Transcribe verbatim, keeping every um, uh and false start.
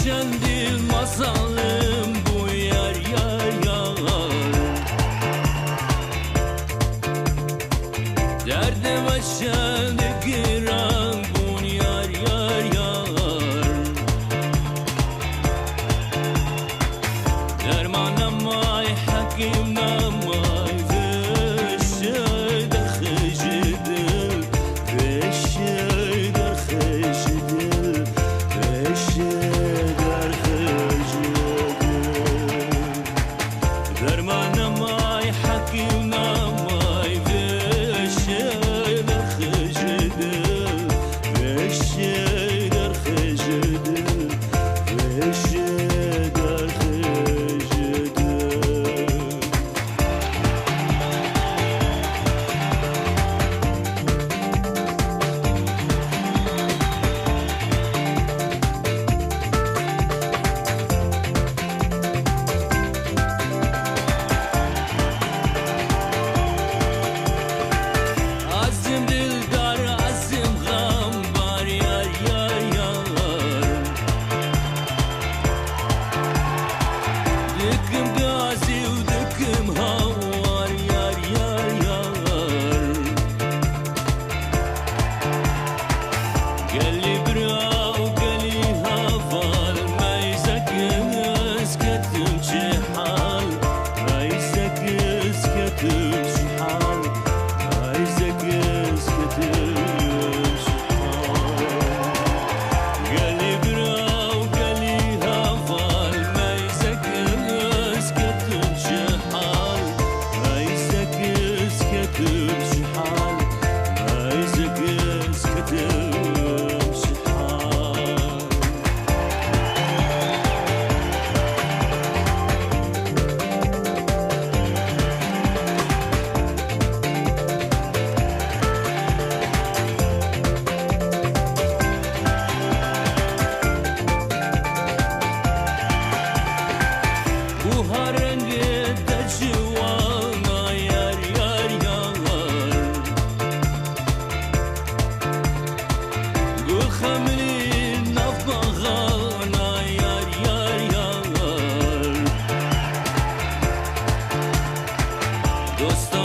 Çendî masalim bû yar, yar, yar. Derdê me çendî giran bûn yar, yar, yar. Derman nemay, hekîm nemay, vê şê derxê ji dil, vê şê derxê ji dil, vê şê derxê ji dil. Derman nemay, hekîm nemay, vê şê derxê ji dil, vê şê derxê ji dil. Azim dildar, azim xembar, yar, yar, yar. Dikim gazî û dikim hawar, yar, yar, yar. Gelî bira û gelî heval, meyzek ez ketim çi hal, meyzek ez ketim çi hal, meyzek ez ketim çi hal. Gelî bira û gelî heval, meyzek ez ketim çi hal, meyzek ez ketim çi hal, meyzek ez ketim çi hal. Buha rengê te ciwana, yar, yar, yar. Bi xemlî nav baxana, yar, yar, yar. Dosta